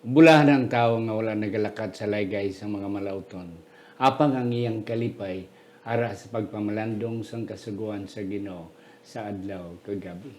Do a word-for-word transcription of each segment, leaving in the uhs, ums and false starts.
Bulahan ang tawo nga wala nagalakat sa laygay sang mga malauton, apang ang iyang kalipay ara sa pagpamalandong sang Kasugoan sa Ginoo sa adlaw kag gab-i.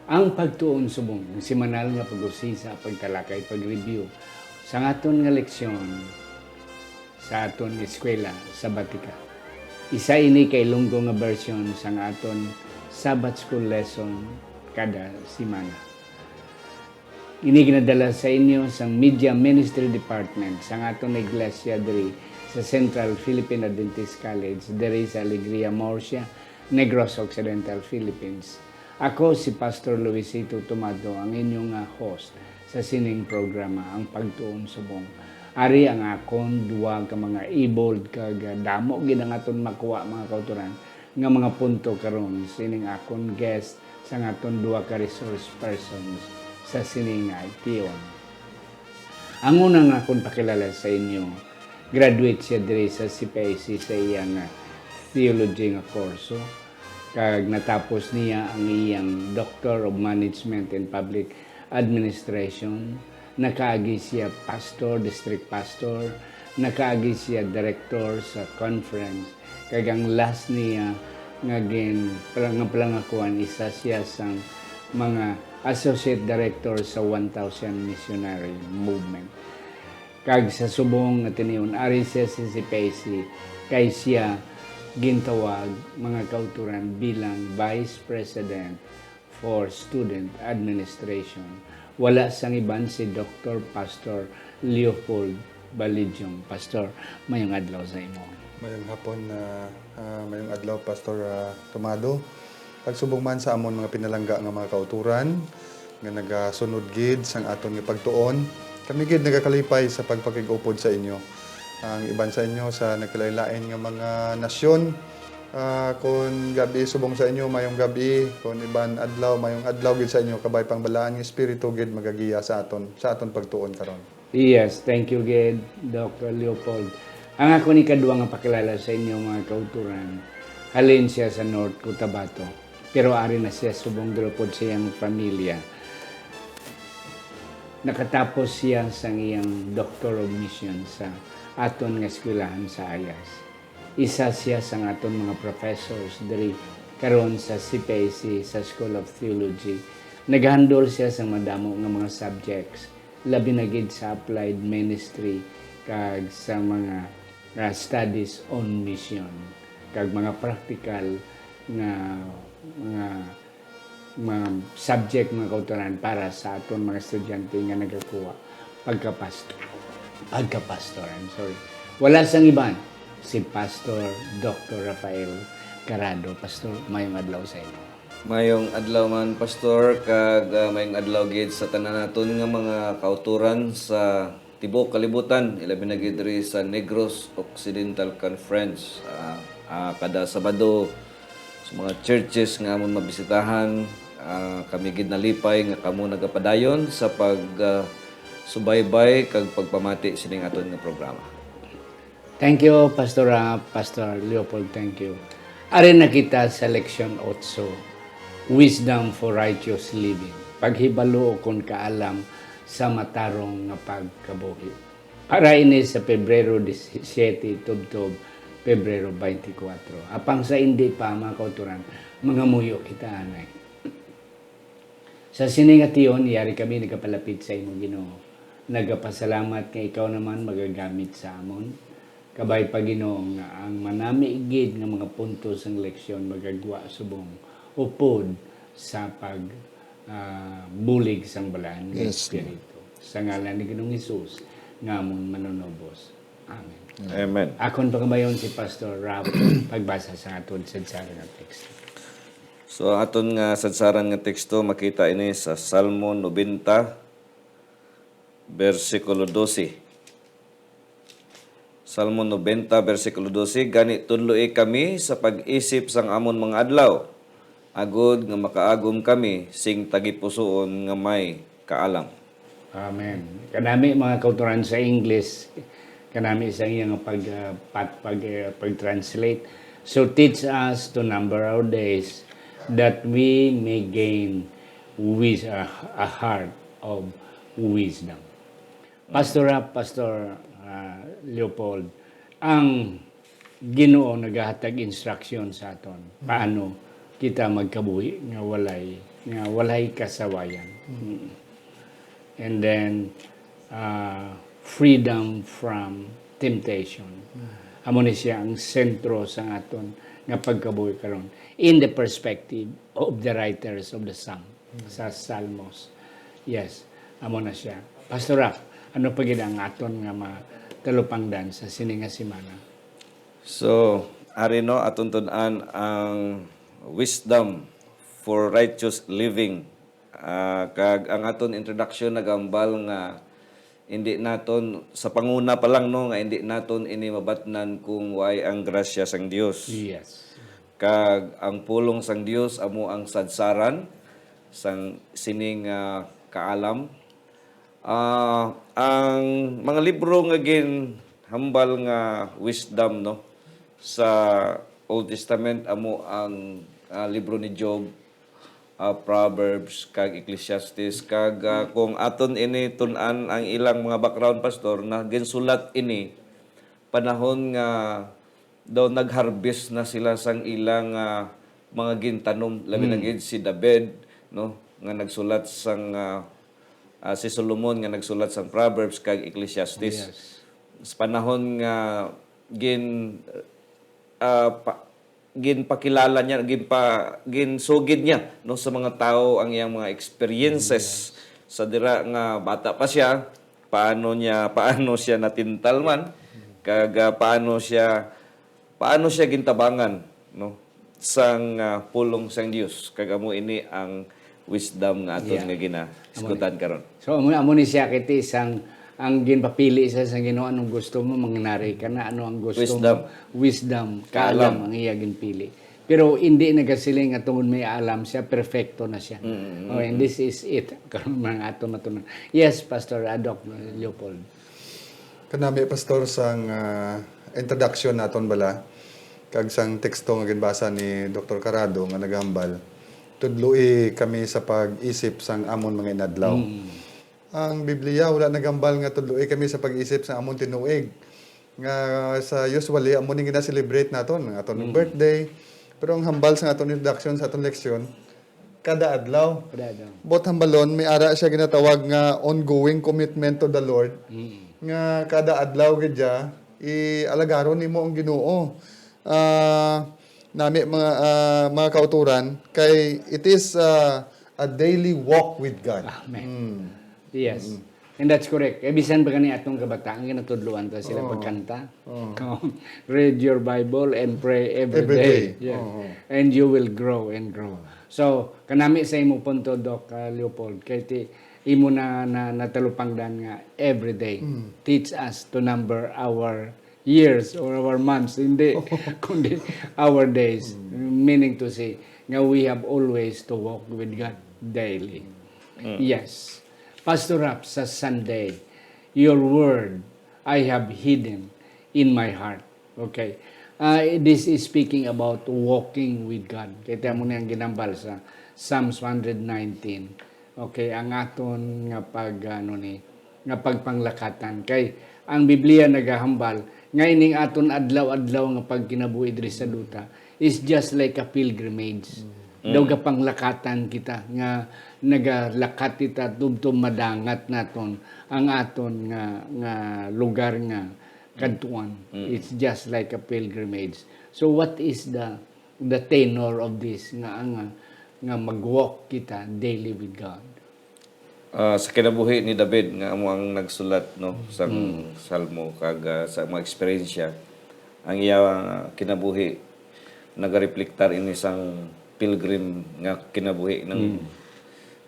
Ang pagtuon subong, ang semanal nga pag-usisa, pagtalakay, pag-review sa aton nga leksyon sa aton eskwela sabatika. Isa ini ka Ilonggo nga bersyon sang aton Sabbath School lesson kada semana. Ini ginadala sa inyo sang Media Ministry Department sang aton iglesia diri sa Central Philippine Adventist College diri sa Alegria, Murcia, Negros Occidental, Philippines. Ako si Pastor Luisito Tomado, ang inyo nga host sa sining programa, Ang Pagtuon Subong. Ari ang akon duwa ka mga ibold kag damo gid ang aton makuha, mga kautoran, nga mga punto karon sining akon guest sang aton duwa ka resource persons sa sini nga tion. Ang una nga akon pakilala sa inyo, graduate siya diri sa C P I C sa iya nga theology nga kurso, kag natapos niya ang iyang Doctor of Management in Public Administration. Nakaagi siya pastor, district pastor, nakaagi siya director sa conference, kag ang last niya nga gin-, nga palangakuan, isa siya sang mga associate director sa One Thousand Missionary Movement. Kag sa subong nga tinion, ari siya sa C P I C, kay siya gintawag, mga kautoran, bilang Vice President for Student Administration. Wala sang iban si Doctor Pastor Leopold Balidyong. Pastor, mayong adlaw sa imo. Mayong hapon, ah, ah, mayong adlaw, Pastor, ah, Tomado. Kag subong man sa amon mga pinalangga nga mga kautoran nga nagasunod gid sang aton nga pagtuon, kami gid nagakalipay sa pagpakig-upod sa inyo. Ang iban sa inyo sa nagkalain-lain nga mga nasyon, ah, kon gab-i subong sa inyo, mayong gab-i, kon iban adlaw, mayong adlaw gid sa inyo, kabay pang balaan nga espiritu gid magagiya sa aton, sa aton pagtuon karon. Yes, thank you gid, Doctor Leopold. Ang akon ikadua nga pakilala sa inyo, mga kautoran, halin siya sa North Cotabato, pero ari na siya subong diri pod sa iyang pamilya. Nakatapos siya sang iyang Doctor of Mission sa aton nga eskwelahan sa Ayas. Isa siya sang aton mga professors diri karon sa C P I C, sa School of Theology. Nagahandle siya sang madamo nga mga subjects, labi na gid sa applied ministry kag sa mga, ah, studies on mission, kag mga practical nga mga mga subject, mga kautoran, para sa aton mga estudyante nga nagakuha pagka-pastor. Pagka-pastor, I'm sorry. Wala sang iban, si Pastor Doctor Rafael Carado. Pastor, mayong adlaw sa imo. Mayong adlaw man, Pastor, kag, ah, mayong adlaw gid sa tanan naton nga mga kautoran sa tibuok kalibutan, ilabi na gid diri sa Negros Occidental Conference. Ah, ah, kada Sabado, sa mga churches nga amon mabisitahan, ah, kami gid nalipay nga kamo nagapadayon sa pag, ah, subaybay kag pagpamati sining aton nga programa. Thank you, Pastor, ah, Pastor Leopold, thank you. Ari na kita sa leksyon otso, Wisdom for Righteous Living, paghibalo ukon kaalam sa matarong nga pagkabuhi. Para ini sa Pebrero disisiete, tubtob Pebrero twenty-four. Apang sa indi pa, mga kautoran, mangamuyo kita anay. Sa sini nga tion, yari kami nagapalapit sa imo, Ginoo. Nagapasalamat nga ikaw naman magagamit sa amon. Kabay pa, Ginoo, nga ang manami gid nga mga punto sang leksyon magagwa subong upod sa pag, ah, bulig sang Balaan nga Yes, Espiritu. Sa ngalan ni Ginoong Hesus nga amon Manunubos. Amen. Amen. Akon pangamayon si Pastor Ralph pagbasa sa aton sadsaran nga teksto. So, ang aton nga sadsaran nga teksto, makita ini sa Salmo nobenta, bersikulo dose. Salmo nobenta, bersikulo dose, "Gani tudloi kami sa pag-isip sang amon mga adlaw, agod nga makaagom kami sing tagipusoon nga may kaalam." Amen. Kanami, mga kautoran, sa English, kanami sa iyang pag, ah, pat-, pag, ah, pag-translate. "So teach us to number our days, that we may gain wis-, ah, a heart of wisdom." Pastor Rap, Pastor, ah, Leopold, ang Ginoo nagahatag instruction sa aton paano kita magkabuhi nga walay, nga walay kasawayan. Mm. And then, ah, freedom from temptation. Amo ni siya ang sentro sa aton nga pagkabuhi karon, in the perspective of the writers of the Psalm, sa Salmos. Yes, amo na siya. Pastor Ralph, ano pa gid ang aton nga matalupangdan sa sini nga semana? So, ari, no, aton tun-an ang wisdom for righteous living. Ah, kag ang aton introduction nagambal nga hindi naton, sa panguna pa lang, no, nga hindi naton ini mabatnan kung way ang grasya sang Dios. Yes. Kag ang pulong sang Dios amo ang sadsaran sang sining, ah, kaalam. Ah, ang mga libro nga ginhambal nga wisdom, no, sa Old Testament amo ang, ah, libro ni Job, ah, Proverbs, kag Ecclesiastes, kag, ah, kung aton ini tun-an ang ilang mga background, Pastor, na ginsulat ini panahon nga daw nag-harvest na sila sang ilang, ah, mga gintanom, labi na Mm. gid si David, no, nga nagsulat sang, ah, ah, si Solomon nga nagsulat sang Proverbs kag Ecclesiastes. Yes. Sa panahon nga gin-, ah, pa-, ginpakilala niya, ginpa-, ginsugid niya, no, sa mga tawo ang iyang mga experiences Yes. sa dira nga bata pa siya, paano niya, paano siya natintal man, kag, ah, paano siya, paano siya gintabangan, no, sang, ah, pulong sang Dios. Kag amo ini ang wisdom nga aton Yeah. nga ginahisgutan Amo ni. karon. So, amo, amo ni siya, kay ti isang, ang ginpapili sa, sa Ginoo, anong gusto mo, manginari ka na, ano ang gusto Wisdom. mo, wisdom, Kaalam. kaalam ang iya ginpili. Pero hindi nagasiling nga tungod may alam siya, perfecto na siya. Mm, mm, Oh, and mm. this is it. Karon man ato matunan. Yes, Pastor Adok Leopold. Kanami, Pastor, sang, ah, introduction naton bala, kag sang teksto nga ginbasa ni Doktor Carado nga nagahambal, "Tudloi kami sa pag-isip sang amon mga inadlaw." Mm. Ang Biblia wala nagahambal nga tudloi kami sa pag-isip sang amon tinuig. Nga sa usually, amo ning gina-celebrate naton, ang aton Mm. birthday. Pero ang hambal sa aton introduction sa aton leksyon, kada adlaw. Kada adlaw. Buot hambalon, may ara siya ginatawag nga ongoing commitment to the Lord, Mm. nga kada adlaw gid siya, ialagaron nimo ang Ginoo. Ah, nami, mga, ah, mga kauturan, kay it is, ah, a daily walk with God. Amen. Mm. Yes. Mm. And that's correct. Eh, bisan pa gani atong kabataan, ginatudloan ta sila Oo. pagkanta. Oo. Come, read your Bible and pray every Every day. day. Yes. Oo. And you will grow and grow. So, kanami sa imo punto, Doc, uh, Leopold, kay ti, imo na, na, natalupangdan nga every day. Mm. Teach us to number our years or our months, hindi, kundi our days. Mm. Meaning to say, nga we have always to walk with God daily. Mm. Yes. Pastor Rap, sa Sunday, "Your word I have hidden in my heart." Okay. Ah, this is speaking about walking with God. Kay amo ni ang ginambal sa Psalms one hundred nineteen. Okay, ang aton nga pag, ano ni, nga pagpanglakatan. Kay ang Biblia nagahambal nga ining aton adlaw-adlaw nga pagkinabuhi diri sa duta is just like a pilgrimage. Mm. Daw gapanglakatan kita, nga nagalakat kita tubtob madangat naton ang aton nga, nga lugar nga kadtuan. Mm. It's just like a pilgrimage. So what is the, the tenor of this nga, nga, nga mag-walk kita daily with God? Ah, sa kinabuhi ni David, nga amo ang nagsulat, no, sang Mm. Salmo, kag, ah, sa mga eksperyensya, ang iya, ah, kinabuhi nagareflektar ini sang pilgrim nga kinabuhi ng,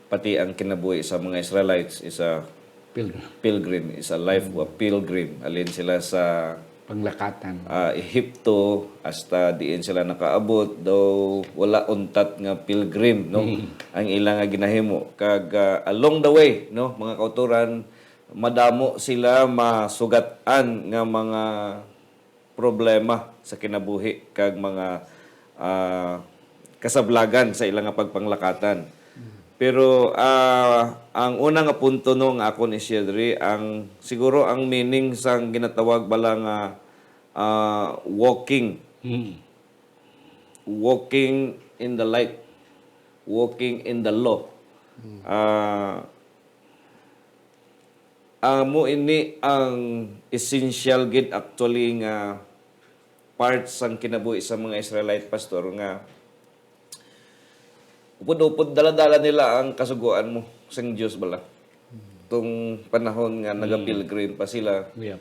pati ang kinabuhi sa mga Israelites is a pilgrim, is a life of a pilgrim. Alin sila sa panglakatan, ah, Ehipto, hasta diin sila nakaabot, daw wala untat nga pilgrim, no? Ang ila nga ginahimo. Kag, ah, along the way, no, mga kauturan, madamo sila masugat-an nga mga problema sa kinabuhi kag mga, ah, kasablagan sa ila nga pagpanglakatan. Pero, ah, ang una nga punto, no, nga akon i-share diri, ang, siguro ang meaning sang ginatawag bala nga, ah, walking. Mm. Walking in the light, walking in the law. Mm. Ah, amo ini ang essential gid actually nga part sang kinabuhi sa mga Israelite, Pastor, nga upod-upod dala-dala nila ang kasugoan mo sang Dios bala. Tung panahon nga nagapilgrim pa sila, yep,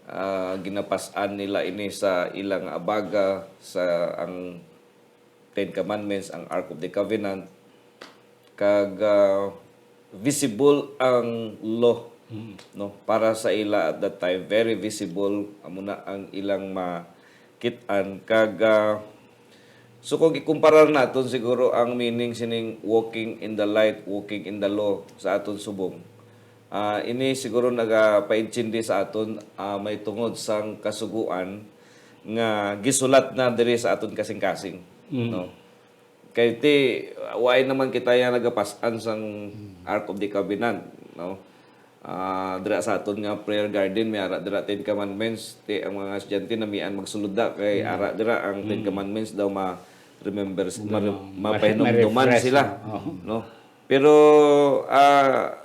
ah, ginapas-an nila ini sa ilang abaga, sa ang Ten Commandments, ang Ark of the Covenant, kag, ah, visible ang law, mm, no? Para sa ila at that time, very visible, amo na ang ilang makit-an. Kag, ah, so kung ikumparar naton siguro ang meaning sining walking in the light, walking in the law sa aton subong, ah, ini siguro nagapaintindi sa aton, ah, may tungod sang kasugoan nga gisulat na diri sa aton kasing-kasing, mm, no? Kay ti, wala naman kita yang nagapas-an sang, mm, Ark of the Covenant, no? Ah, dira sa aton nga prayer garden, may ara dira Ten Commandments. Ti, ang mga estudyante namian magsulod da kay, mm, ara dira ang Ten, mm, Commandments daw ma-remember, ma-, ma-, mapahinumduman ma-refresh sila, no? Oo. No? Pero, ah,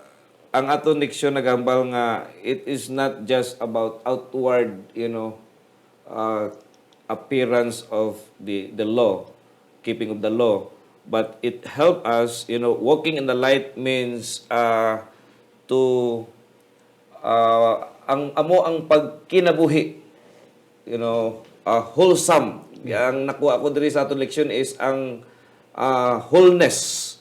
ang aton leksyon nagahambal nga it is not just about outward, you know, uh, appearance of the, the law, keeping of the law, but it help us, you know, walking in the light means, uh, to, uh, ang amo ang pagkinabuhi, you know, uh, wholesome. Ang nakuha ko diri sa aton leksyon is ang, uh, wholeness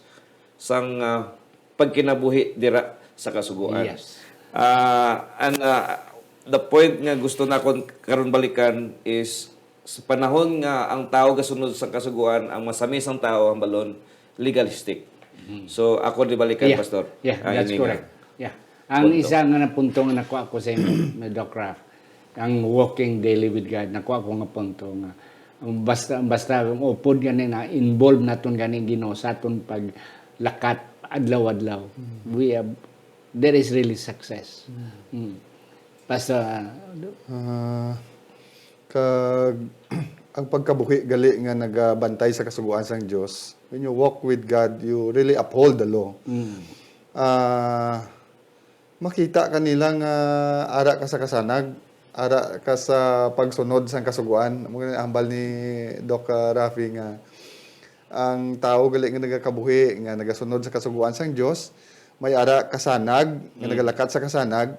sang, ah, pagkinabuhi dira sa Kasugoan. Yes. Ah, and, ah, the point nga gusto nakon karon balikan is sa panahon nga ang tawo gasunod sa Kasugoan, ang masami sang tawo, hambalon, legalistic. Mm. So, ako di balikan, yeah, Pastor. Yeah, ah, that's correct. Yeah. Ang punto. Isa nga na punto nga nakuha ko sa imo, Doc Raf, ang walking daily with God, nakuha ko nga punto nga ang basta, basta ang upod gani na involve naton gani ang Ginoo sa aton paglakat adlaw-adlaw. Mm. We have, there is really success. Mm. Mm. Pastor, ah, Ah, kag ang pagkabuhi gali nga nagabantay sa kasugoan sang Dios, when you walk with God, you really uphold the law. Mm. Ah, makita ka nila nga ara ka sa kasanag, ara ka sa pagsunod sang Kasugoan. Amo nga hambal ni Doc, ah, Rafi nga ang tawo gali nga nagakabuhi, nga nagasunod sa Kasugoan sang Dios, may ara kasanag, nga, mm, nagalakat sa kasanag,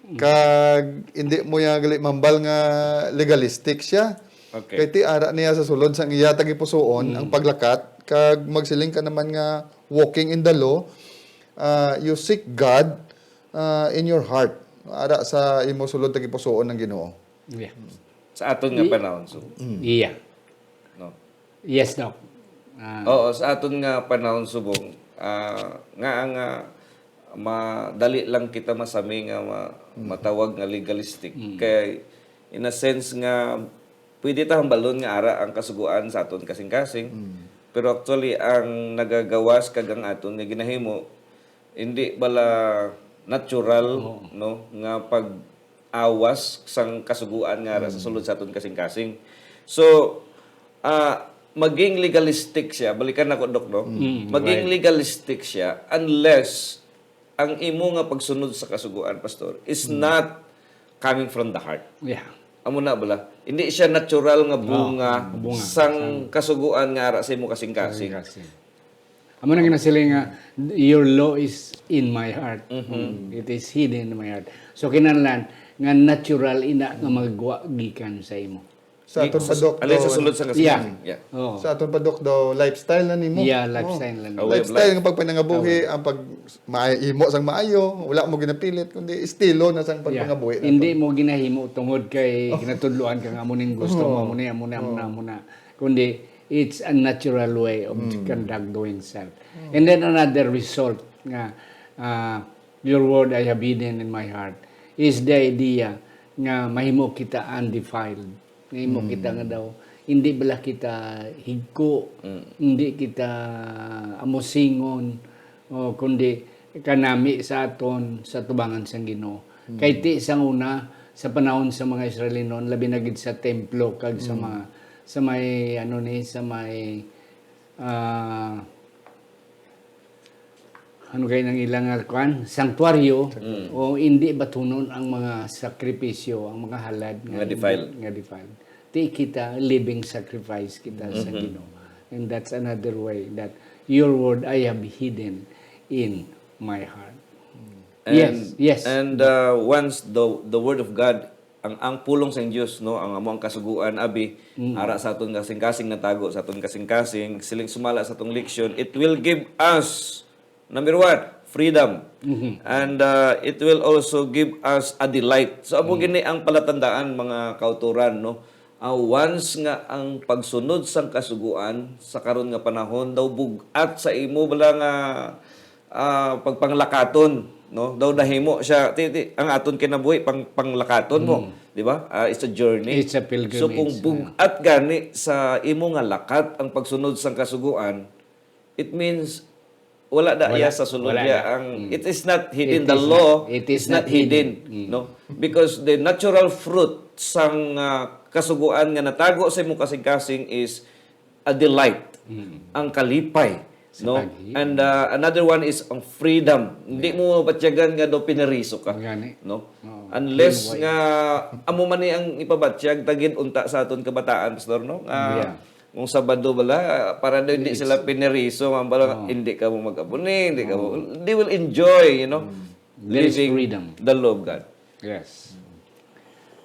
mm, kag indi mo ya gali mambal nga legalistic siya. Okay. Kay ti ara niya sa sulod sang iya tagipusoon, mm, ang paglakat, kag magsiling ka naman nga walking in the law, ah, you seek God, ah, in your heart. Ara sa imo sulod tagipusoon ang Ginoo. Yeah. Sa aton nga, i-, panahon, so. Mm. Iya. No? Yes, Doc. Ah. Oo, sa aton nga panahon subong, ah, nga ang, ah, madali lang kita masami nga ma-, mm, matawag nga legalistic. Mm. Kay, in a sense nga, pwede ta hambalon nga ara ang kasugoan sa aton kasing-kasing. Mm. Pero actually, ang nagagawas kag ang aton nga ginahimo, hindi bala natural, oo, no, nga pag-awas sang kasugoan nga ara sa, mm, sulod sa aton kasing-kasing. So, ah, maging legalistic siya. Balikan nako, Doc, no? Mm, maging, right, legalistic siya unless ang imo nga pagsunod sa kasugoan, Pastor, is, mm, not coming from the heart. Yeah. Amo na bala. Hindi siya natural nga, oh, bunga, bunga sang, sang kasugoan nga ara sa imo kasing-kasing. Kasing-kasing. Amo na ginasiling nga, "Your law is in my heart." Mhm. It is hidden in my heart. So, kinahanglan nga natural ina nga, mm, magwa gikan sa imo. Sa aton pa, Doc, alin sa daw, sulod sa kasing-kasing? Yeah. Yeah. Oh. Sa aton pa, Doc, daw, lifestyle na nimo. Yeah, oh, lifestyle na nimo. A way of life. Lifestyle nga pagpanangabuhi, ang pag-, maay-, imo sang maayo, wala mo ginapilit, kundi estilo na sang pagpangabuhi nato. Yeah. Hindi mo ginahimo tungod kay ginatudloan ka nga amo ning gusto mo, amo ni, amo ni, amo na, amo na. Kundi, it's a natural way of conduct doing self. And then another result nga, ah, "Your word I have hidden in my heart," is the idea nga mahimo kita undefiled. Mahimo kita nga daw, hindi bala kita higko, hindi kita amusingon, o kundi kanami sa aton, sa tubangan sang Ginoo. Kay ti sang una, sa panahon sa mga Israelinon, labi na gid sa templo kag sa mga, sa may, ano ni, sa may, ah, ano kay nang ilang nga kuan, sanctuaryo, o hindi batunon ang mga sakripisyo, ang mga halad nga defiled. Nga defiled. Ti kita, living sacrifice kita sa Ginoo. And that's another way that your word I have hidden in my heart. And, yes, yes. And, uh, once the, the word of God, ang, ang pulong sang Dios, no, ang amo ang kasugoan, abi, ara sa aton kasing-kasing, natago sa aton kasing-kasing, siling sumala sa atong leksyon, it will give us, number one, freedom. And, uh, it will also give us a delight. So, amo gini ang palatandaan, mga kauturan, no? Ah, once nga ang pagsunod sang kasugoan sa karon nga panahon daw bug-at sa imo bala nga, ah, pagpanglakaton, no? Daw nahimo siya, ti, ti, ang aton kinabuhi pang, panglakaton mo, di ba? Ah, it's a journey. It's a pilgrimage. So, kung bug-at gani sa imo nga lakat ang pagsunod sang kasugoan, it means wala da iya sa sulod niya ang, it is not hidden. The law is not hidden, no? Because the natural fruit sang, ah, kasugoan nga natago sa imong kasing-kasing is a delight, ang kalipay, no? And, uh, another one is ang freedom. Hindi mo batyagan nga daw pineriso ka, no? Unless nga amo man ni ang ipabatyag, tagid unta sa aton kabataan, Pastor, no? Nga kung Sabado bala, para daw hindi sila pineriso, nga bala, hindi ka mo mag-abuni, hindi ka mo, they will enjoy, you know, living the law of God. Yes.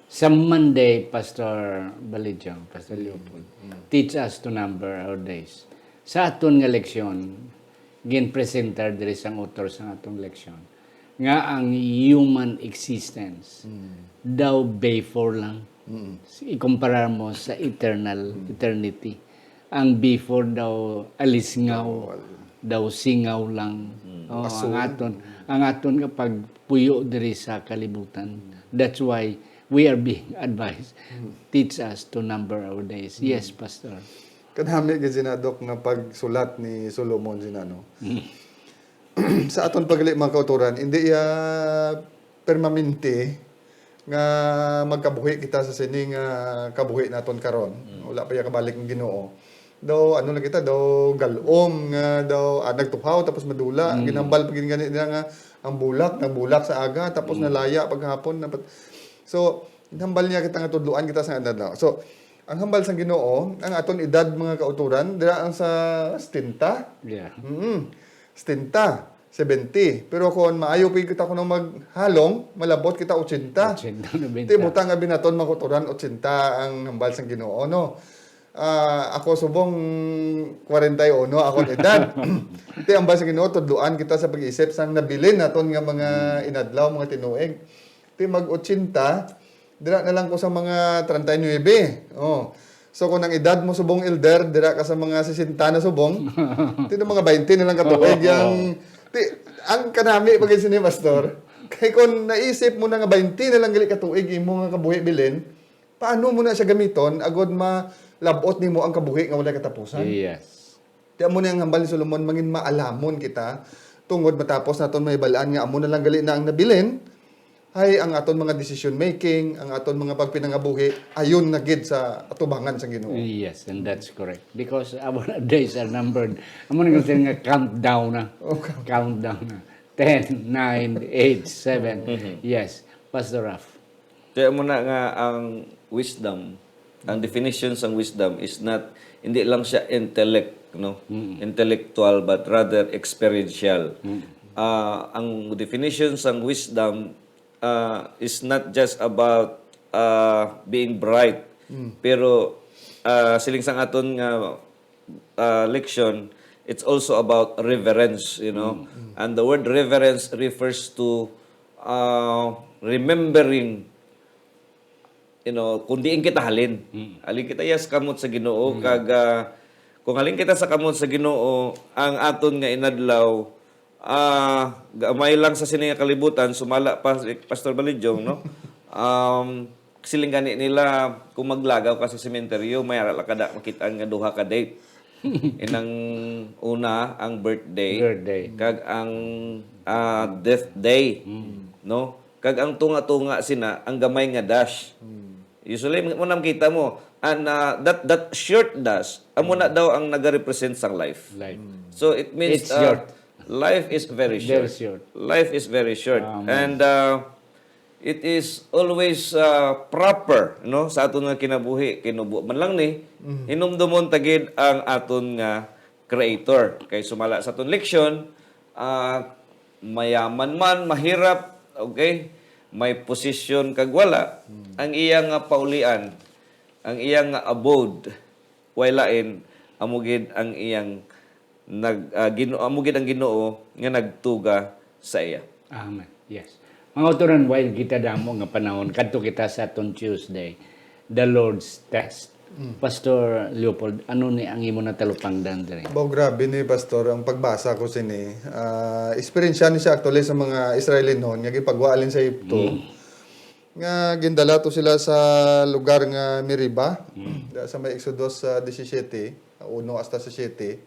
Sa Monday, Pastor Balijo, Pastor Leopold, teach us to number our days. Sa aton nga leksyon, ginpresentar diri sang author sang aton leksyon nga ang human existence daw before lang. Ikumparar mo sa eternal, eternity. Ang before daw alisngaw, daw singaw lang. Oh, ang aton, ang aton nga pagpuyo diri sa kalibutan. That's why we are being advised, teach us to number our days. Yes, Pastor. Kanami gid sina, Doc, nga pagsulat ni Solomon sina, no? Sa aton pagli, mga kauturan, hindi iya permanente nga magkabuhi kita sa sini nga kabuhi naton karon. Wala pa iya kabalik ang Ginoo. Daw, ano lang kita, daw galom nga, daw, ah, nagtuhaw tapos madula. Ginhambal pa gid gani nila nga ang bulak, nagbulak sa aga, tapos nalaya paghapon. Napat-, so, ginhambal niya kita nga tudloan kita sa adlaw. So, ang hambal sang Ginoo, ang aton edad, mga kauturan, dira ang sa setenta. Yeah. Mm. Setenta, seventy. Pero kung maayo pa kita kuno maghalong, malabot kita ochenta. Ochenta, nobenta. Ti, butang abi naton, mga kauturan, ochenta ang hambal sang Ginoo, no? Ah, ako subong kwarenta y uno akon edad. Ti, hambal sang Ginoo, tudloan kita sa pag-isip sang nabilin naton nga mga inadlaw, mga tinuig. Ti, mag ochenta, dira na lang ko sa mga treinta y nuebe. Oh. So, kung ang edad mo subong, elder, dira ka sa mga sesenta na subong, ti, mga baynte na lang katuig yang, ti, ang kanami pa gid sini, Pastor. Kay kung naisip mo na nga baynte na lang gali katuig imo nga kabuhi bilin, paano mo na siya gamiton agod malab-ot nimo ang kabuhi nga walay katapusan? Yes. Ti amo ni ang hambal ni Solomon, mangin maalamon kita, tungod matapos naton mahibal-an nga amo na lang gali na ang nabilin, ay ang aton mga decision making, ang aton mga pagpinangabuhi, ayon na gid sa atubangan sa Ginoo. Yes, and that's correct. Because our days are numbered. Amo na nga countdown na. Oh, count- Countdown na. Ten, nine, eight, seven. Yes, Pastor Raf. Kaya mo na nga ang wisdom, ang definition sang wisdom is not, hindi lang siya intellect, no? Intellectual, but rather experiential. Ah, ang definition sang wisdom, ah, is not just about, ah, being bright, Pero, ah, siling sang aton nga, ah, leksyon, it's also about reverence, you know. And the word reverence refers to, ah, remembering, you know, kung diin kita halin. Halin kita ya sa kamot sa Ginoo, kag, ah, kung halin kita sa kamot sa Ginoo, ang aton nga inadlaw, ah, gamay lang sa sini nga kalibutan, sumala pa si Pastor Balidyong, no? Um, siling gani nila, kung maglagaw ka sa sementeryo, may ara lang kada makit-an nga duha ka date. Inang una, ang birthday, Birthday. kag ang, ah, death day, no? Kag ang tunga-tunga sina, ang gamay nga dash. Usually, mo nang kita mo, and, ah, that, that short dash, amo na daw ang nagarepresent sang life. Life. So, it means, It's ah, short. life is very Very short. short. Life is very short. Amen. And, ah, it is always, ah, proper, no, sa aton nga kinabuhi, kinubo man lang ni, hinumdomon ta gid ang aton nga Creator. Kay sumala sa aton leksyon, ah, mayaman man, mahirap, okay, may posisyon kag wala, ang iya nga paulian, ang iya nga abode, way lain, amo gid ang iyang nag-, ah, Gino-, amo gid ang Ginoo nga nagtuga sa iya. Amen. Yes. Mga uturan, while kita damo nga panahon, kadto kita sa aton Tuesday, the Lord's Test. Pastor Leopold, ano ni ang imo natalupangdan diri? Baw, grabe ni, Pastor, ang pagbasa ko sini. Ah, eksperyensya ni siya actually sa mga Israelinon nga gipagwalin sa Egipto. Nga gindala to sila sa lugar nga Meriba, da-, sa may Exodus, ah, disisiete, uno hasta sa siete.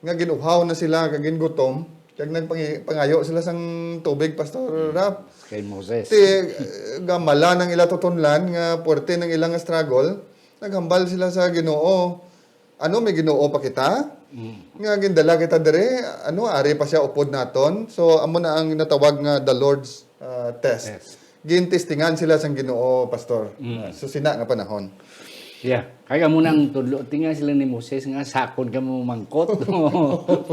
Nga ginuhaw na sila, kag gingutom, kag nagpangi-, pangayo sila sang tubig, Pastor Rap. Kay Moses. Ti, eh, gamala nang ila tutunlan, nga puwerte nang ila nga struggle, naghambal sila sa Ginoo, "Ano, may Ginoo pa kita? Nga gindala kita diri, ano, ari pa siya upod naton?" So, amo na ang natawag nga the Lord's, ah, test. Test. Gintestingan sila sang Ginoo, Pastor. Ah, so, sina nga panahon. Yeah. Kaya mo nang tudlo, tinga sila ni Moses nga, "Sakon ka mo mangkot."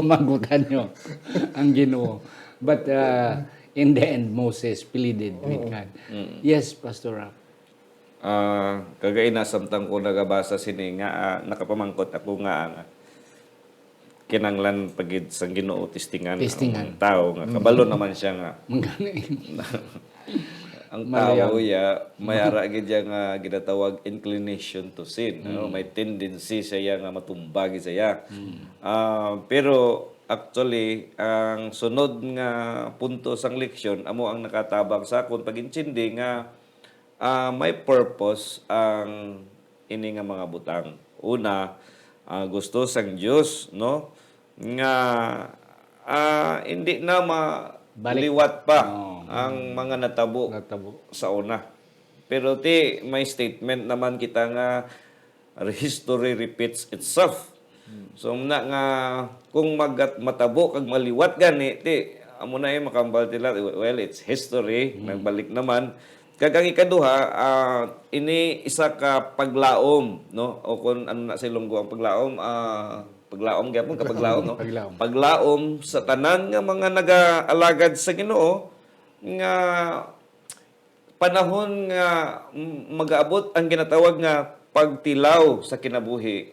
Mangkutan nyo ang Ginoo. But, uh, in the end, Moses pleaded with God. Yes, Pastor Rap. Ah, kagay na, samtang ko nagabasa sini nga, ah, nakapamangkot ako nga, ah, kinanglan pa gid sang Ginoo testingan Testingan. ang tawo nga kabalo naman siya nga Mangani. ang Malayang. tawo ya may ara gid ya nga ginatawag inclination to sin, ano? May tendency siya ya nga matumba gid siya. Ah, pero actually, ang sunod nga punto sang leksyon amo ang nakatabang sa akon pag-intindi nga, ah, may purpose ang ini nga mga butang. Una, ah, gusto sang Dios, no, nga, ah, hindi na Balik. maliwat pa Oo. ang mga natabo Natabo. sa una. Pero ti, may statement naman kita nga history repeats itself. So, na nga, kung magat-, matabo kag maliwat gani, ti, amo na yung makambal nila, "Well, it's history, nagbalik naman." Kag ang ikaduha, ah, ini isa ka paglaom, no? O kung ano na sa Ilonggo ang paglaom, ah, paglaom gyapon ka paglaom, no? Paglaom. Paglaom sa tanan nga mga nagaalagad sa Ginoo nga panahon nga m-, magaabot ang ginatawag nga pagtilaw sa kinabuhi.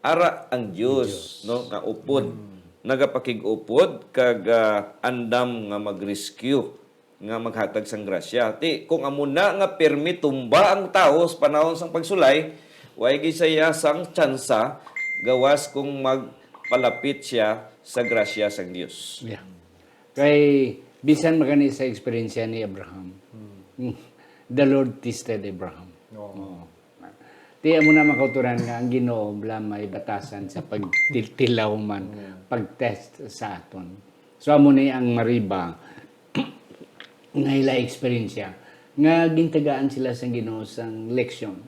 Ara ang Dios, Dios. no, nga upod, nagapakig-upod kag, ah, andam nga mag-rescue, nga maghatag sang grasya. Ti, kung amo na nga pirmi tumba ang tawo sa panahon sang pagsulay, way gid siya sang tsansa, gawas kung magpalapit siya sa grasya sang Dios. Yeah. Kay bisan magani sa eksperyensya ni Abraham, the Lord tested Abraham. Oo. Oo. Ti amo na makauturan nga ang Ginoo bala may batasan sa pagtilaw man, pag-test sa aton. So, amo ni ang Meriba nga ila eksperyensya nga gintagaan sila sang Ginoo sang leksyon.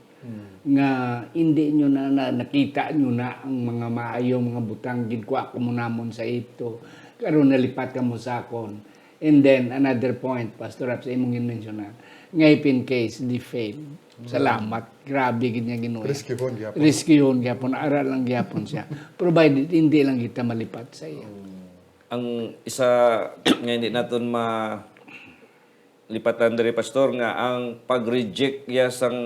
Nga hindi nyo na, na nakita nyo na ang mga maayo, mga butang ginkwa ko mo namon sa Egipto, karon nalipat ka mo sa akon. And then another point, Pastor Rap, sa imong ginmensyonan, nga if in case they fail, salamat. Grabe gid nga Ginoo. Rescuehon gyapon. Rescuehon gyapon, ara lang gyapon siya. Provided hindi lang kita malipat sa iya. Ang isa nga hindi naton ma lipatan diri, Pastor, nga ang pag-reject ya sang,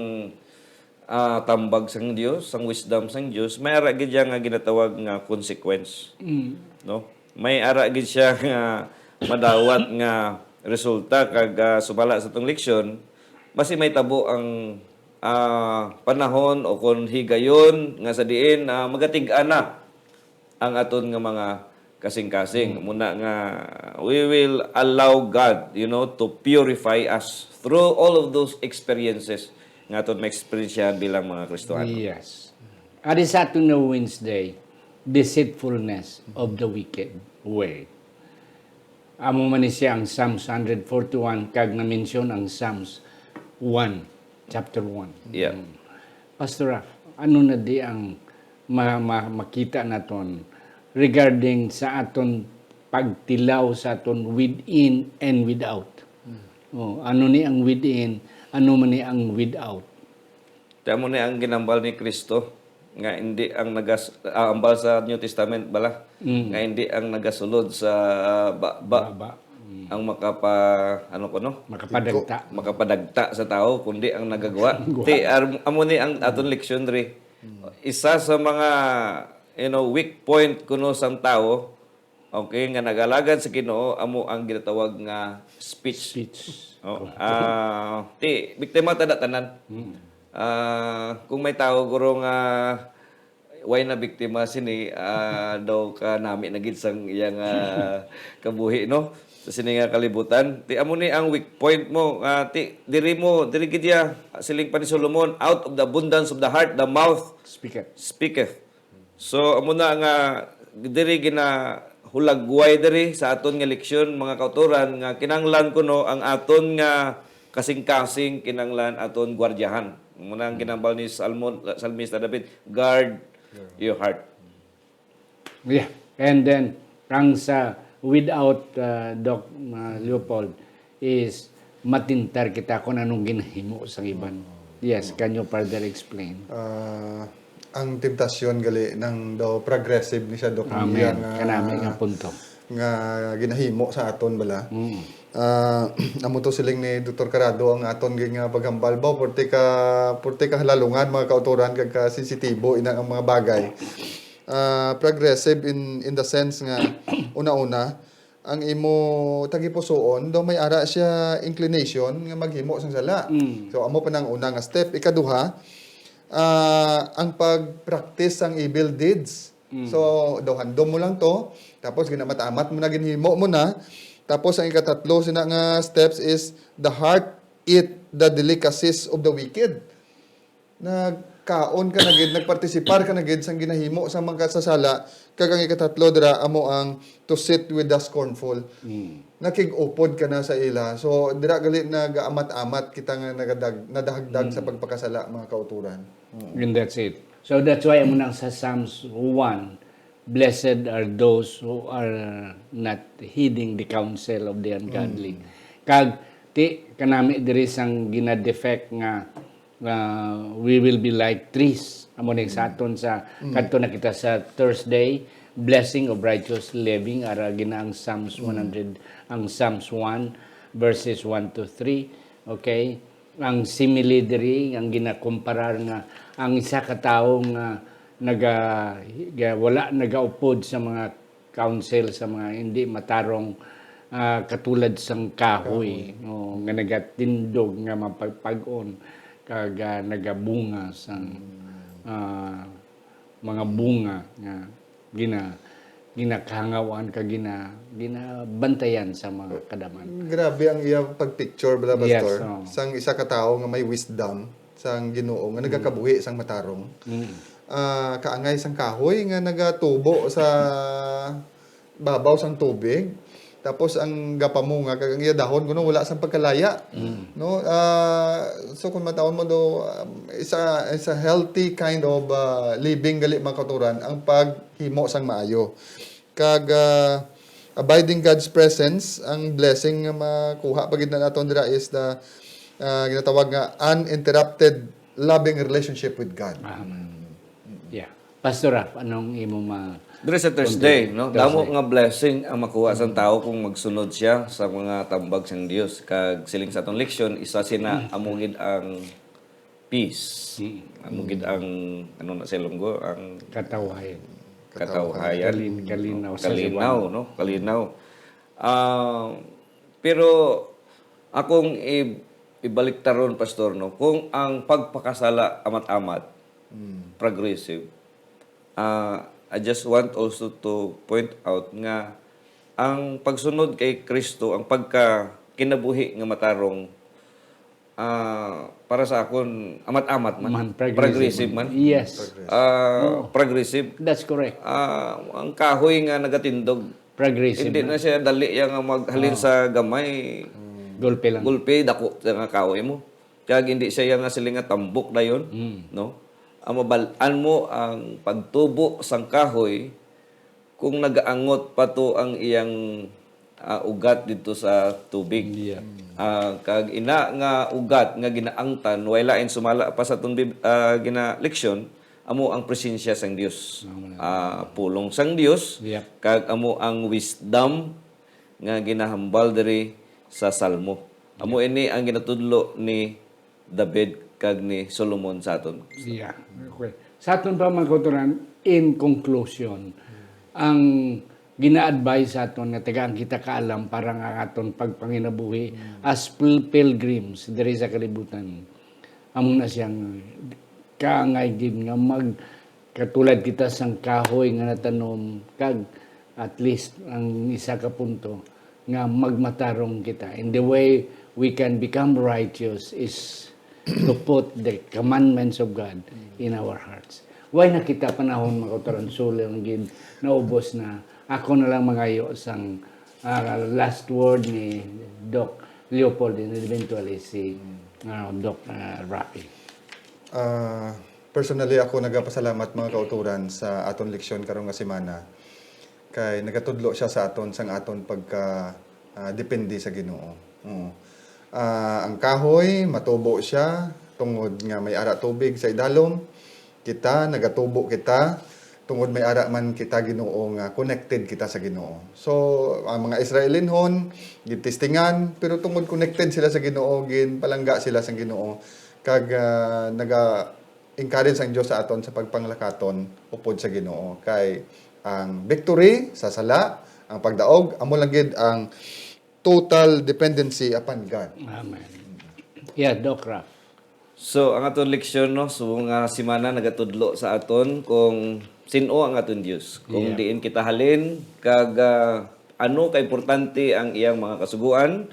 ah, tambag sang Dios, sang wisdom sang Dios, may ara gid siya nga ginatawag nga consequence, Mm. no? May ara gid siya nga madawat nga resulta kag, ah, sumala sa atong leksyon, basi may tabo ang, ah, panahon o kon higayon nga sa diin, ah, magatig-a na ang aton nga mga kasing-kasing. Mm. Muna nga, we will allow God, you know, to purify us through all of those experiences nga aton maeksperiensyahan bilang mga Kristohanon. Yes. Ari sa aton nga Wednesday, deceitfulness of the wicked way. Amo man ni siya ang Psalms hundred forty-one kag na-mention ang Psalms one, chapter one. Yeah. Mm. Pastor Raf, ano na di ang ma-, ma-, makita naton regarding sa aton pagtilaw sa aton within and without? Mm. Oh, ano ni ang within, ano man ni ang without? Kaya mo ni ang ginambal ni Kristo, nga hindi ang nagas-, ah, ambal sa New Testament bala, Mm. nga hindi ang nagasulod sa baba Baba. Mm. ang makapa-, ano ko, no? Makapadagta. Makapadagta sa tao, kundi ang nagagwa. Nagagwa. Ti, ar-, amo ni ang aton leksyon diri. Mm. Isa sa mga, you know, weak point kuno sang tao, okay, nga nagalagad sa Ginoo, amo ang ginatawag nga speech. Speech. Oh, Correct. ah, ti, biktima ta na tanan. Mm. Ah, kung may tawo, guro, nga way na biktima sini, ah, daw kanami na gid sang iyang, ah, kabuhi, no? Sa sini nga kalibutan. Ti, amo ni ang weak point mo. Ah, ti, diri mo, diri gid ya, siling pa ni Solomon, "Out of the abundance of the heart, the mouth Speaker. speaketh." So, amo na nga, diri ginahulagway diri sa aton nga leksyon, mga kautoran, nga kinahanglan kuno ang aton nga kasing-kasing kinahanglan aton gwardyahan. Amo na ang Mm. ginambal ni Salmon, Salmista David, "Guard Your your heart." Yeah. And then, ang sa without, uh, Doc, uh, Leopold, is matintar kita kung anong ginahimo sang iban. Oh. Yes, Oh. can you further explain? Ah, ang temptasyon gali nang daw progressive ni siya, Doc, ang Amen. iya nga, Kanami nga punto. nga ginahimo sa aton bala. Mm. Ah, amo to siling ni Doktor Carado ang aton gid nga paghambal ba, purti ka, purti ka halalungan, mga kautoran, kag ka sensitibo ina ang mga bagay. Ah, progressive in, in the sense nga, una-una, ang imo tagipusoon, daw may ara siya inclination nga maghimo sang sala. Mm. So, amo pa nang una nga step. Ikaduha, ah, ang pag-practice sang evil deeds. Mm. So, daw handom mo lang to, tapos ginamat-amat mo na, ginhimo mo na. Tapos, ang ikatatlo sina nga steps is, "The heart eat the delicacies of the wicked." Nagkaon ka na gid, nagpartisipar ka na gid sang ginahimo sang mga kasasala, kag ang ikatatlo dira amo ang to sit with the scornful. Mm. Nakig-upod ka na sa ila. So, dira gali nagaamat-amat kita nga nagadag-, nadahagdag sa Mm. pagpakasala, mga kauturan. Mm. And that's it. So, that's why amo nang sa Psalms one, "Blessed are those who are not heeding the counsel of the ungodly." Mm. Kag, ti, kanami diri sang ginadefect nga, ah, we will be like trees. Amo ni sa Mm. aton sa, Mm. kadto na kita sa Thursday, blessing of righteous living, ara gina ang Psalms Mm. one hundred, ang Psalms one, verses one to three. Okay? Ang simile diri, ang ginakomparar nga ang isa ka tawo nga naga-, ga-, wala nagaupod sa mga counsel, sa mga hindi matarong, ah, katulad sang kahoy, Kahoy. o nga nagatindog nga mapagpag-on kag, ah, nagabunga sang, Mm. ah, mga bunga nga gina-, ginakahangawan kag gina-, ginabantayan sa mga kadaman. Grabe ang iya pag-picture, bala, Yes, Pastor. oo. Sang isa ka tawo nga may wisdom sang Ginoo, nga Mm. nagakabuhi sang matarong. Mm. Ah, kaangay sang kahoy nga nagatubo sa babaw sang tubig. Tapos ang gapamunga kag ang iya dahon kuno wala sang pagkalaya. Mm. No? Ah, so kung matawon mo do, um, isa, isa healthy kind of, ah, living gali, mga kauturan, ang paghimo sang maayo. Kag, ah, abiding God's presence, ang blessing nga makuha pa gid na naton dira is the, ah, ginatawag nga uninterrupted loving relationship with God. Ah. Mm. Yeah. Pastor Ralph, anong imo ma-, Diri sa Thursday, Thursday. no? Thursday. Damo nga blessing ang makuha sang Mm. tawo kung magsunod siya sa mga tambag sang Dios. Kag siling sa atong leksyon, isa sina Mm. amo gid ang peace. Mm. Amo gid ang, ano na sa Ilonggo, ang Katawhay. katawhayan. Kalin- kalinaw sa Kalinaw, liwanag. No? Kalinaw. Ah, pero akong i- ibalik taron, Pastor, no, kung ang pagpakasala amat-amat, progressive, ah, I just want also to point out nga ang pagsunod kay Kristo, ang pagka kinabuhi nga matarong, ah, para sa akon, amat-amat man. Man, progressive Progressive man. Man. Yes. Ah, Oo. Progressive. That's correct. Ah, ang kahoy nga nagatindog, Progressive hindi na. Na siya dali yang maghalin Ah. sa gamay. Gulpi lang. Gulpi, dako sa nga kahoy mo. Kag hindi siya yang nga siling nga tambok dayon, Mm. no? Ang mabal-an mo ang pagtubo sang kahoy kung nagaangot pa to ang iyang, ah, ugat didto sa tubig. Yeah. Ah, kag ina nga ugat nga ginaangtan, way lain sumala pa sa aton bib-, ah, gina-, leksyon, amo ang presensya sang Dios. Amen. Ah, pulong sang Dios, Yep. kag amo ang wisdom nga ginahambal diri sa Salmo. Amo ini ang ginatudlo ni David kag ni Solomon sa aton. Yeah. Okay. Sa aton pa, mga kautoran, in conclusion, ang gina-advise sa aton nga tagaan kita kaalam para nga ang aton pagpanginabuhi as pil- pilgrims diri sa kalibutan, amo na siyang kaangay gid nga mag katulad kita sang kahoy nga natanom, kag at least ang isa ka punto nga magmatarong kita. And the way we can become righteous is to put the commandments of God in our hearts. Way na kita panahon, mga kautoran, sulang gid naubos na. Ako na lang mangayo sang, ah, last word ni Doc Leopold, and eventually si, ah, Doc, ah, Rafi. Ah, personally, ako nagapasalamat, mga kautoran, sa aton leksyon karon nga semana, kay nagatudlo siya sa aton sang aton pagka, ah, depende sa Ginoo. Oo. Ah, ang kahoy, matubo siya tungod nga may ara tubig sa idalom. Kita, nagatubo kita tungod may ara man kita Ginoo, nga connected kita sa Ginoo. So, ang mga Israelinhon, gintestingan, pero tungod connected sila sa Ginoo, ginpalangga sila sa Ginoo, kag, ah, naga-encourage ang Dios sa aton sa pagpanglakaton upod sa Ginoo. Kay ang victory sa sala, ang pagdaog, amo lang gid ang total dependency upon God. Amen. Yeah, Doc Raf. So, ang aton leksyon, no, subong nga semana nagatudlo sa aton kung sin-o ang aton Dios, kung Yeah. diin kita halin, kag, ah, ano ka importante ang iyang mga kasugoan,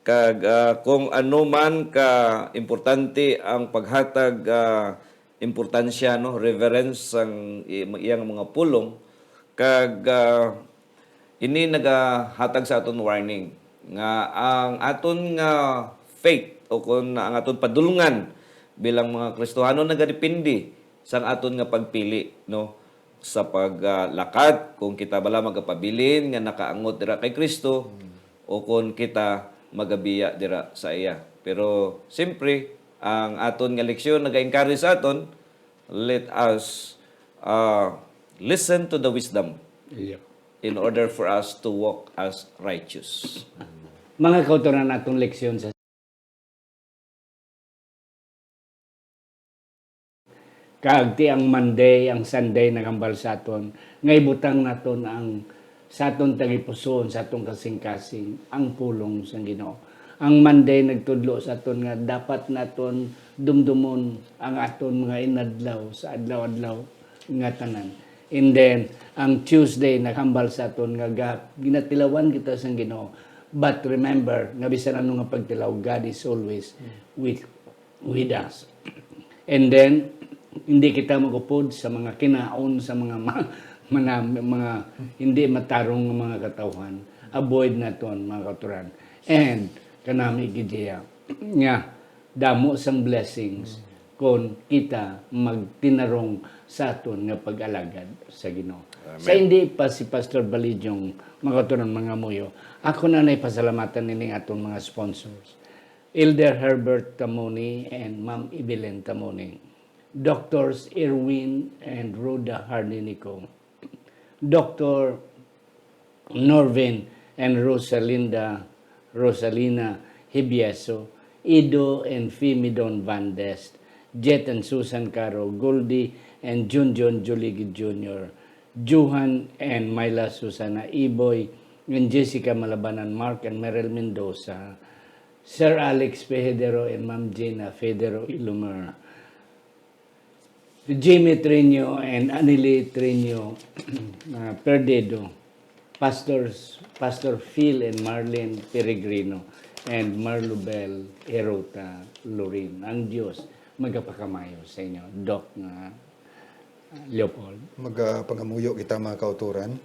kag, ah, kung ano man ka importante ang paghatag, ah, importansya, no, reverence sang i-, iyang mga pulong, kag, ah, ini nagahatag sa aton warning nga ang aton nga faith o kon ang aton padulngan bilang mga Kristohanon nagadepende sang aton nga pagpili, no, sa paglakat, kung kita bala magapabilin nga nakaangot dira kay Kristo o kon kita magabiya dira sa iya. Pero siyempre, ang aton nga leksyon nag-encourage sa aton, let us, uh, listen to the wisdom Yeah. in order for us to walk as righteous. Mga kautoran, atong leksyon sa kag ti ang Monday, ang Sunday naghambal sa aton nga ibutang naton ang sa aton tagipusoon, sa aton kasing-kasing ang pulong sang Ginoo. Ang Monday nagtudlo sa aton nga dapat naton dumdumon ang aton mga inadlaw sa adlaw-adlaw nga tanan. And then, ang Tuesday naghambal sa aton nga ga-, ginatilawan kita sang Ginoo. But remember nga bisan ano nga pagtilaw, God is always with, with us. And then, hindi kita magupod sa mga kinaon sa mga ma-, mana-, mga hindi matarong nga mga katawhan. Avoid naton, mga kautoran. And kanami gid iya nga damo sang blessings kon kita magtinarong sa aton nga pag-alagad sa Ginoo. Sa hindi pa si Pastor Balidyong, mga kautoran, mangamuyo, ako na nay pasalamatan nining aton mga sponsors, Elder Herbert Tamoni and Ma'am Evelyn Tamoni, Doctors Erwin and Rhoda Hardinico, Doctor Norvin and Rosalinda, Rosalina Hibieso, Ido and Fimidon Van Dest, Jet and Susan Caro, Goldie and Junjun Juligid Junior, Johan and Myla Susana Iboy, and Jessica Malabanan, Mark and Merel Mendoza, Sir Alex Pehedero and Ma'am Gina Federo Ilumer, Jimmy Trino and Anili Trino, uh, Perdido, Pastors, Pastor Phil and Marlene Peregrino, and Marlubel Herota Lorin. Ang Dios magapakamayo sa inyo, Doc nga, uh, Leopold. Magapangamuyo kita, mga kauturan.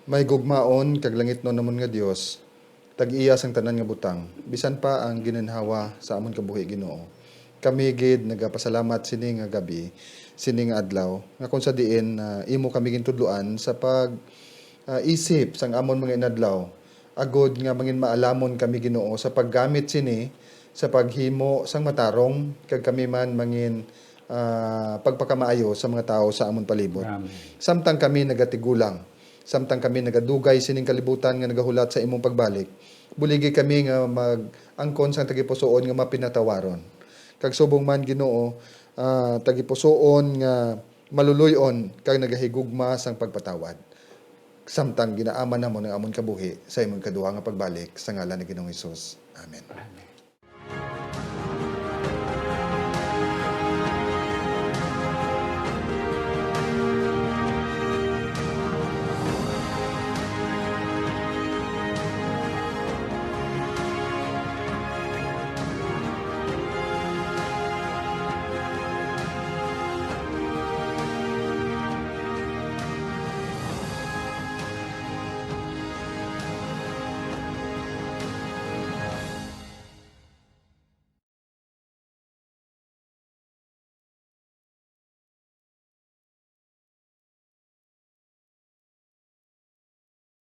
May gugmaon kag langitnon namon nga Dios, tag-iya sang tanan nga butang, bisan pa ang gininhawa sa amon kabuhi, Ginoo. Kami gid nagapasalamat sini nga gabi, sini nga adlaw, nga kung sa diin, ah, imo kami gintudloan sa pag, ah, isip sang amon mga inadlaw, agod nga mangin maalamon kami, Ginoo, sa paggamit sini sa paghimo sang matarong, kag kami man mangin, ah, pagpakamaayo sa mga tawo sa amon palibot. Amen. Samtang kami nagatigulang, samtang kami nagadugay sining kalibutan nga nagahulat sa imong pagbalik, buligi kami nga mag-angkon sang tagipusoon nga mapinatawaron, kag subong man, Ginoo, ah, tagipusoon nga maluloy-on kag nagahigugma sang pagpatawad, samtang ginaaman namon ang amon kabuhi sa imong ikaduha nga pagbalik, sa ngalan ni Ginoong Hesus. Amen. Amen.